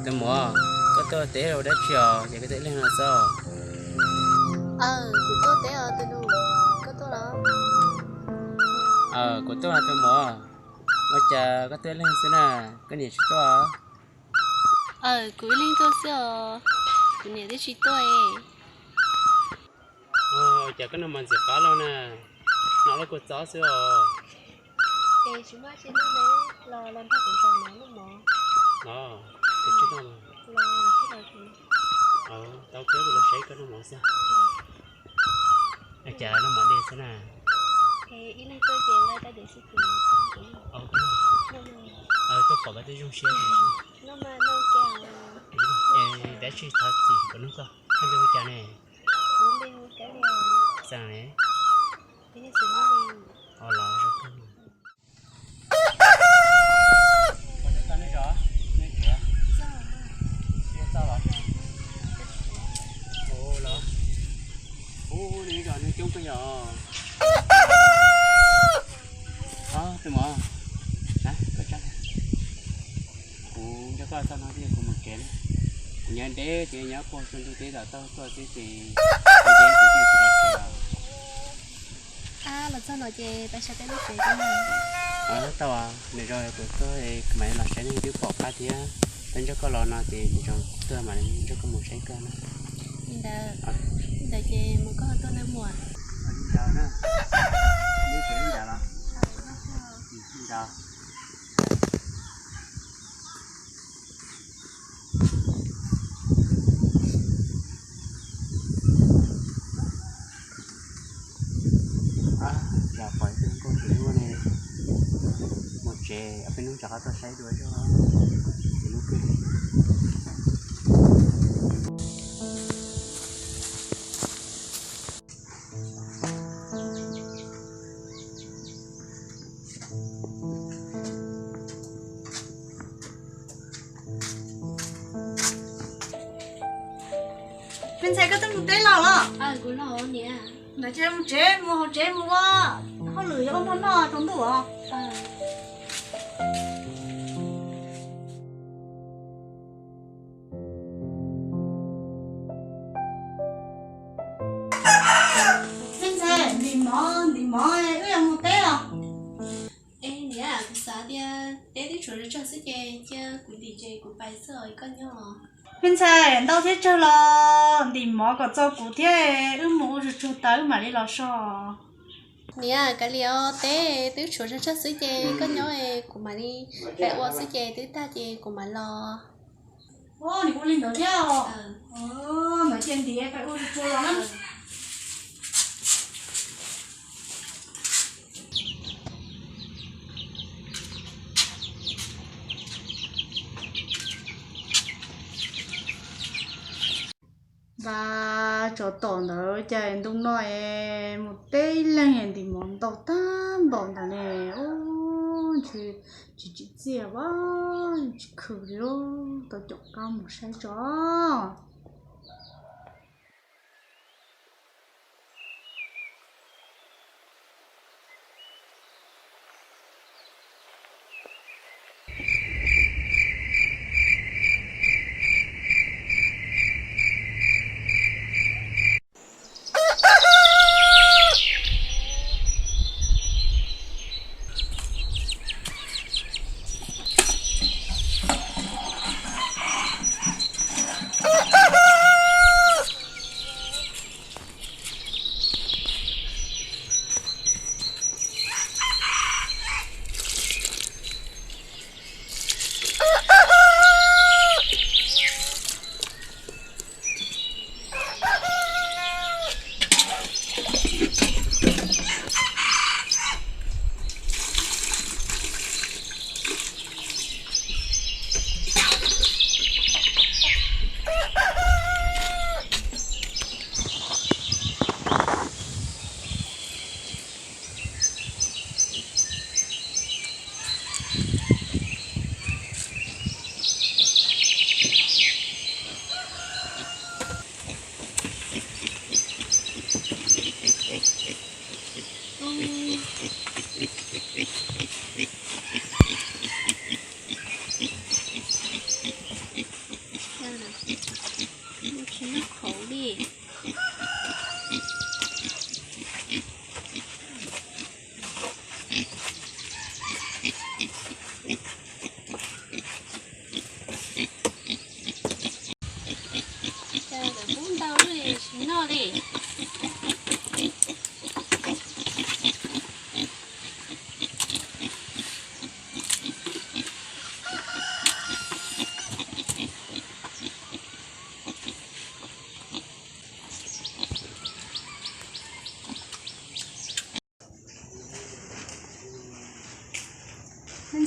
Tus muam, koj tuaj teb ua dab tsi os, ces koj tuaj ib leeg no xwb? Aw, kuv tuaj teb os tus nus, koj tuaj los? Aw, kuv tuaj tus muam, ua cas koj tuaj ib leeg xwb na, koj niam tsis tuaj? Aw, kuv ib leeg tuaj xwb os, kuv niam twb tsis tuaj. Ua cas koj noj mov ntxim qab los na, hnov los kua txob xwb os. Es tsis muaj tsi noj ne, los los nrog kuv zaum no noj mov. Los, kuv tsis noj los. Los tsis los tsis. Tau kawg, kuv los saib koj noj mov xwb. Ua cas noj mov deb xwb na? Es ib leeg tuaj ces nqa tau diam xwb ces. Tuaj pom koj twb zoo siab. Noj mas noj ke. Es dab tsi thov txim kuv nug koj, koj npe hu cas ne? Kuv npe hu Kab Lia. Xeem ne? Kuv yog Xeem Mab Li. Ua los zoo kawg. Ua tau nej zos, nej tsev? Txog los? Ua los, ub, nej zos neeg coob kawg yog. Tus muam, kuv nrog koj txog no thiab kuv mus tsev na. Kuv nyob deb ces nyob puag tsuas ntug teb tom tau tuaj xwb ces deb deb ces thiaj tsis tau tsev os. Los txog no ces peb sawv daws lub tsev tau na. Tau, nws zoo kuv tuaj, kuv mam li los saib nej twb pom qab thiab. Peb nrog koj los no ces nws zoo tuaj mam li nrog koj mus saib koj na. Li ntawd, li ntawd ces mus koj tuaj na muam. Li ntawd na, lub tsev li ntawd los? Li ntawd. Yog pom ib tug nkauj hlub ne, mus tsev, ob peb hnub rov qab tuaj saib dua zog. Ces lub kawg. Me ntxhais, koj twb mus teb los los? Ntawd ces mus tsev, mus hauv tsev mus ua hauj lwm, yuav ua mov noj tsaus ntuj os. Me ntxhais, ntim mov, ntim mov, wb yuav mus teb os. Es niam, kuv xav tias teb twb tshuav tsawg xwb ces cia kuv ntim ces kuv pais xwb os, koj nyob. Me ntxhais, ntau thiab tsawg los ntim mov kom txo kuv thiab, wb mus ua tsuag tsuag tas wb mam li los so. Niam, kav liam os, teb twb tshuav tsawg tsawg xwb ces koj nyob, kuv mam li pais ua xwb ces twb tag ces kuv mam los. Ua li ntawd thiab os. Ntawd ces ntim pais ua tsuag tsuag los na. Npaj tsov tom ntawd cas ntu no es mus teb ib leeg ntim mov ntau tag npaum ntawd ne. Ub, ntshe tsis tsim txiaj, tsis khw li, tau caum qab mus saib tso.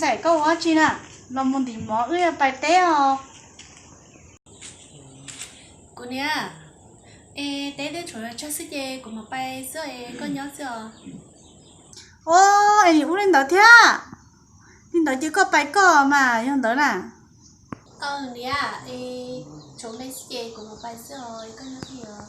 Txhais, koj ua dab tsi na? Los mus ntim mov, wb yuav pais teb os. Kuv niam, es teb twb tshuav tsawg xwb ces kuv mam pais xwb es koj nyob xwb os. Os, es nim ua li ntawd thiab? Li ntawd ces koj pais koj mas yog ntawd na. Aws niam, es tshuav me xwb ces kuv mam pais xwb os, koj nyob twj ywm.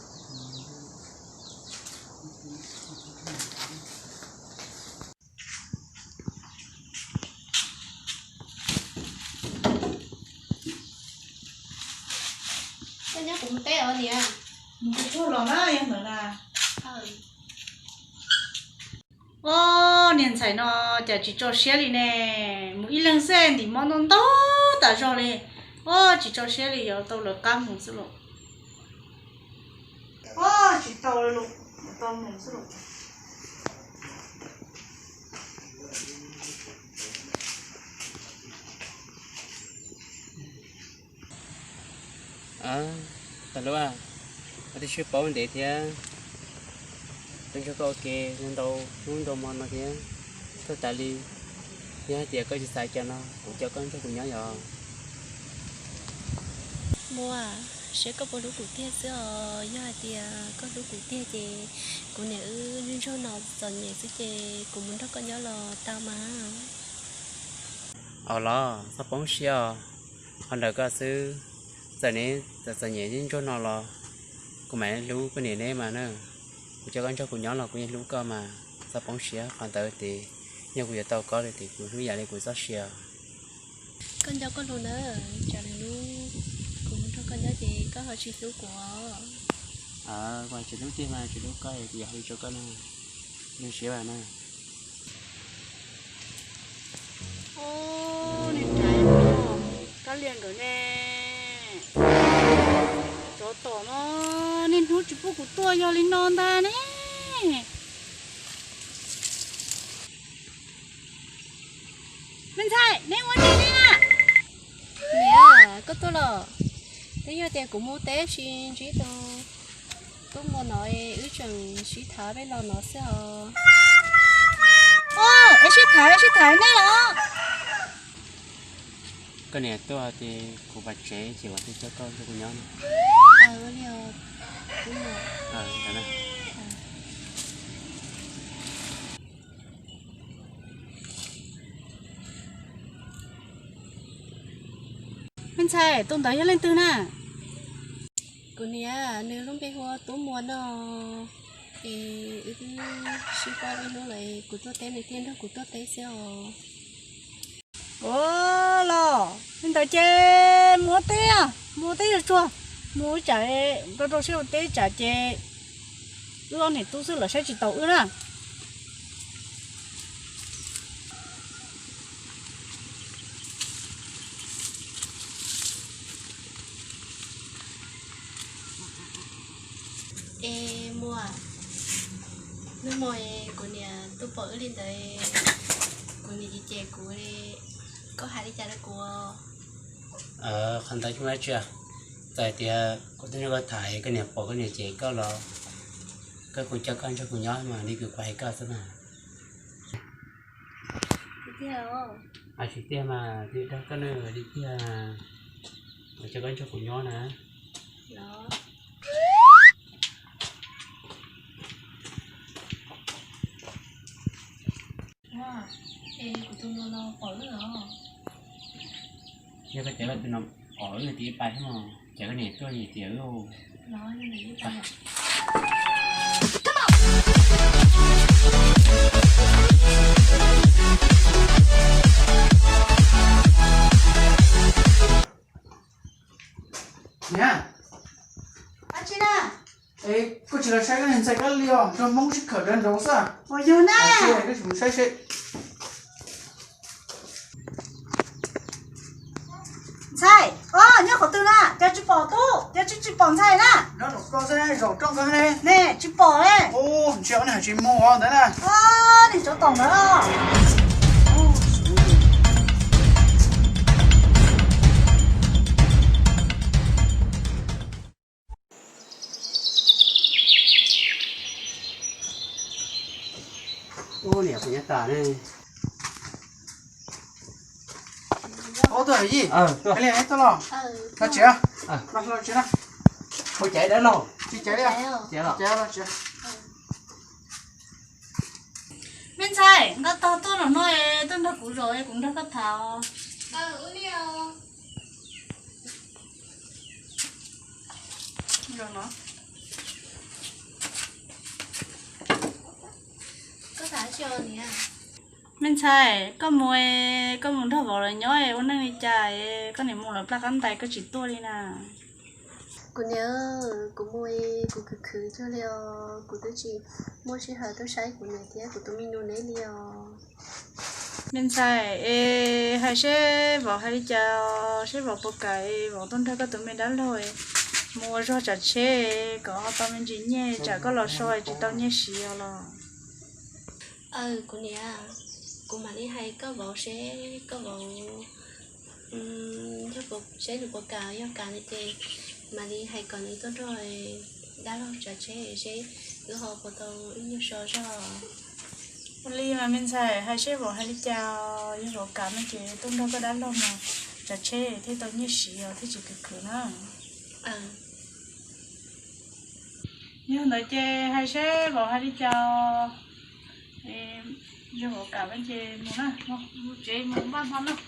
Koj nyob kuv mus teb os niam. Mus tsuag los na yog ntawd na. Os, niag ntxhais no cas tsis tso siab li ne. Mus ib leeg xwb ntim mov ntau ntau tas zog li. Os, tsis tso siab li, yuav tau lawv qab mus xwb los. Os, tsis tau li los, yuav tau mus xwb los. Tab lub, koj twb sib paub ntev thiab, twb nrog koj ua ke ntau hnub ntau hmo no thiab, tuag tas li. Yog hais tias koj tsis xav cas no kuv coj koj nrog kuv nyob yom. Muaj, saib koj puas hlub kuv tiag xwb os. Yog hais tias koj hlub kuv tiag ces kuv niam wb nrog nrog no txom nyem xwb ces kuv mus nrog koj nyob los tau mas. Os los txhob poob siab os, qhov ntawd koj xwb, txawm neb txom txom nyem ib ntsuag no los kuv mam hlub koj niam neb mas na. Kuv coj koj nrog kuv nyob los kuv yeej hlub koj mas, txhob poob siab qhov ntawd ces, yog kuv yuav tau koj li ces kuv hlub yam li kuv txoj sia. Koj nco koj lus na, tsam lwm hnub kuv mus nrog koj nyob ces koj ho tsis hlub kuv. Kuv tsis hlub tiag mas tsis hlub koj es kuv yuav hais li rau koj na, zoo siab na. Niag nraiv no, kab lias nkawd ne, tsov tom no, niaj hnub tsis pub kuv tuaj yog li no ntag ne. Me ntxhais, neb ua dab tsi ne na? Niam, koj tuaj los? Twb yog tias kuv mus teb tsis ntsib tus tub muam no, wb tseem sib tham peb los no xwb os. Es sib tham sib tham nej los? Koj niam tuaj ces kuv pais tsev ces kuv thiaj coj koj nrog kuv nyob no. Me ntxhais, tus ntawd yog leej twg na? Kuv niam, nws lub npe hu ua Tub Muas no. Es wb twb sib paub ib hnub lawm, kuv tuaj teb nws thiaj nrog kuv tuaj teb xwb os. Ua los li ntawd ces mus ua teb, mus ua teb tsuag tsuag, mus ua tsam rau rau siab ua teb tsam ces wb ob niam tub xwb lawv saib tsis taus wb na. Es Muas, hnub no kuv niam tuaj pom wb li ntawd, kuv niam cem cem kuv li, koj hais li cas rau kuv? Qhov ntawd tsis muaj dab tsi, txawm hais tias kuv tuaj nrog koj tham es koj niam pom koj niam cem koj los koj kuj coj koj nrog kuv nyob mas li kuv hais koj xwb mas. Tsis tiag mas, tsis dag koj na, tsis tiag. Kuv coj koj nrog kuv nyob na. Yog koj tias koj tus no pom wb tias ib pais xwb no, ces koj niam tuaj niam tias wb. Niam, dab tsi na? Es koj tsis los saib koj niag ntxhais Kab Lis os, nrog Hmoob sib khawm dawb nraud xwb. Ua yog na. Koj tsis mus saib seb. Ntxhais, nyob qhov twg na? Cas tsis pom tub, cas tsis tsis pom ntxhais na? Nyob zaum ko xwb, zaum rooj ko ne. Ne, tsis pom ne. Ntsia ob niag tsis mus os ntawd na. Niag tsov tom ntawd. Ub, niam, kuv nyob tas ne. Ub, tuaj Yij. Tuaj los tsis, los tsis na. Ua caiv dab laug. Tsis caiv li. Me ntxhais, nqa tog tuaj los no, tuaj nrog kuv zov, kuv nrog koj tham. Me ntxhais, koj mus, koj mus nrog vauv lawv nyob ua neej li cas, koj niam mus lawv plab qab ntais koj tsis tuaj li na? Kuv niam, kuv mus kuv khwv khwv cuag li os, kuv twb tsis muaj sij hawm tuaj saib kuv niam thiab kuv tus me nyuam neb li os. Me ntxhais, es hais seb vauv hais li cas, seb vauv puas kam es vauv tuaj nrog koj tus me dab laug mus ua zog tsav tsheb kom ho tau me ntsis nyiaj, tsam koj los so tsis tau nyiaj siv os los. Aw, kuv niam, kuv mam li hais koj vauv seb koj vauv, seb nws puas kam, yog kam no ces mam li hais kom nws tuaj nrog dab laug tsav tsheb seb wb ho puas tau ib nyuag so zog. Ua li mas me ntxhais, hais seb vauv hais li cas, yog vauv kam no ces tuaj nrog koj dab laug mus tsav tsheb thiaj tau nyiaj siv os, thiaj tsis khwv khwv na. Yog ntawd ces hais seb vauv hais li cas, yog vauv kam no ces mus na, mus tsev mus npaj hmo noj.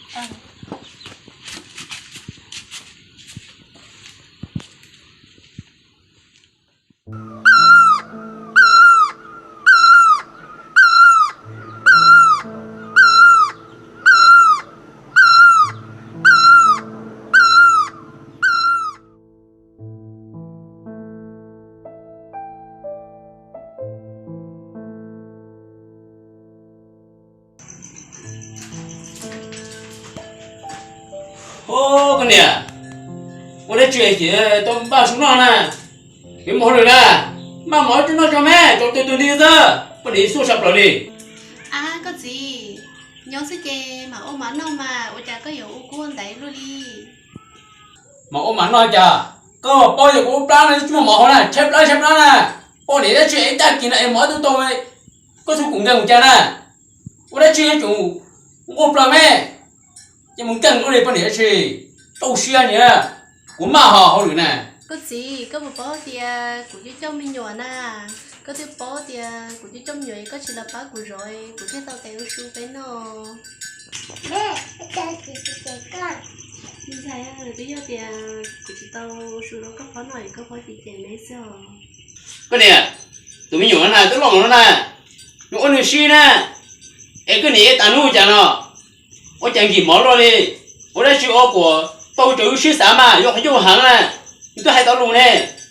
Ub, koj niam, ua dab tsi es tau npaj su noj na? Kev mus hauj lwm na, npaj mov coj noj tso me, tau tu tu nti xwb, poj niam xuaj sab plaws li. Ab, koj txiv, nyob xwb ces mam ua mov noj mas, ua cas koj yuav ua kub ua ntaiv luaj li? Mas ua mov noj cas, koj paub yog kuv ua plab no tsis muaj mov hauv na, tshaib plab tshaib plab na. Poj niam dab tsi es tag kis no es mov twb tau, koj txhob kuv nkeeg mus cas na. Ua dab tsi yuav tsum nquag plaws me, ces mus nkeeg ua li poj niam dab tsi. Txaus siab niam, kuv maj hos hauj lwm na. Koj txiv, koj puas paub tias kuv coj coj me nyuam na? Koj twb paub tias kuv coj coj me nyuam es koj tsis los pab kuv zov, kuv thiaj tau tes ua su peb noj. Me ntxhais, twb yog tias kuv tsis tau ua su rau koj phob noj es koj phob cem cem me xwb os. Koj niam, tus me nyuam no na twb loj no na, nws ua nws si na, es koj niam tas nub cas no, ua cas nkim mov luaj li, ua dab tsi ua kuas tau raws yus siab xav mas yuav qhov ncauj heev na. Nws twb hais tau lus ne,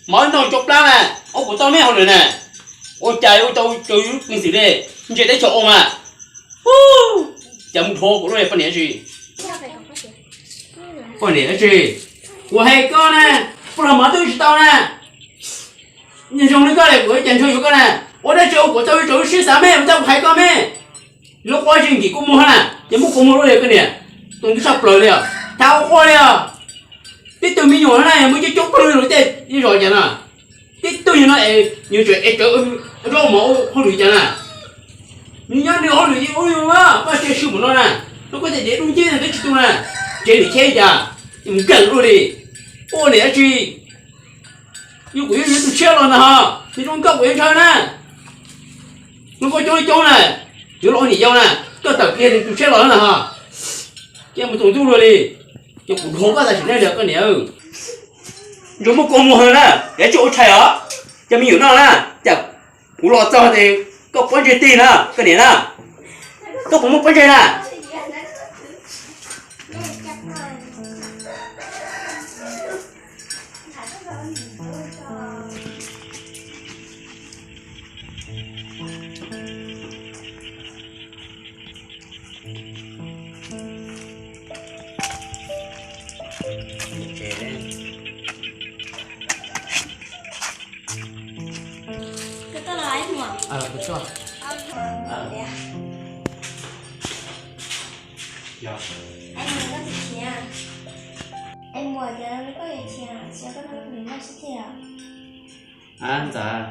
mov noj cov plab na, ua kuas tau me hauj lwm na, ua cas ua tau raws yus peev xwm li, ntsia teb chaws ua mas. Cas mus dhau kuv lub poj niam dab tsi. Poj niam dab tsi, kuv hais koj na, puag los mov twb tsis tau na. Zoo li koj li kuv cas ntshaw yuav koj na. Ua dab tsi ua kuas tau raws lub siab xav me, ua cas kuv hais koj me. Lub quab tsis nkim kuv muag na, ces muab kuv muag lub li koj niam. Tus ntub tshaj plaws li os, thab ua quaj li os. Tib tug me nyuam na yog muaj coob coob pawg lug tej zos cas na. Tib tug yog no es nws tseem ev rawv zaub mov hauj lwm cas na. Nws nyob nws hauj lwm ub yus na, koj cia swm mus no na. Lub koj tias dev dub nceb no twb tsis tu na, tsev nws cheb cas, mus nkeeg luaj li. Ua niam dab tsi, yog kuv yuav nws tus tshiab los na ho, nws zoo nkauj kuv yuav ntshaw na. Nws koj coob li coob na, yuav los ua niam yau na, koj tawm kiag nws tus tshiab los na ho. Cia mus tus ntuj luag li, ces kuv dhau koj tam sim neej li koj niam. Ntsuag muaj kua muag hwv na, yog tsis ua tshais os, cov me nyuam noj na, cas kuv los txog ces koj pob ntseg tig na, koj niam na, koj puas muaj pob ntseg na? Koj tuaj los ib muam? Kuv tuaj. Es muam, koj tsis khiav, es muam, cas koj yuav khiav, khiav koj noj noj sib tiag. Ab ntxawm,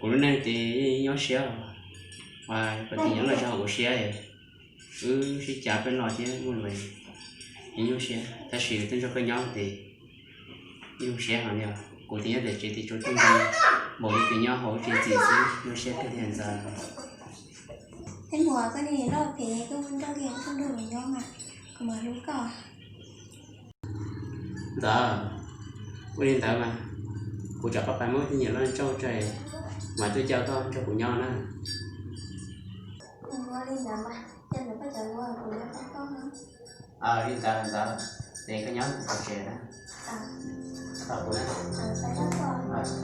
kuv lub neej ces nyob siab, koj tsis nyob noj tsis hau kuv siab. Wb sib cav peb los thiab muaj lus, nyuaj siab, tab sis twb nrog koj nyob ces nyuaj siab heev li os. Kuv twb nyob tom tsev tim tsuav tub nti, npaum li koj nyob hauv tsev tim xwb, nyuaj siab kawg li ntxawm. Tej muam, koj niag loj phem, koj nrog kiag tub nrog nyob mas kuv mam hlub koj. Ntxawm, ua li ntawd mas kuv coj koj pais muab tej niam loj ntsauj tso, mam tuaj coj koj nrog kuv nyob na. Ua li ntawd mas, cia ntawm koj cov lus kuv yuav pab koj. Li ntawd ntxawm, ces koj nyob tom tsev na. Thov kuv na.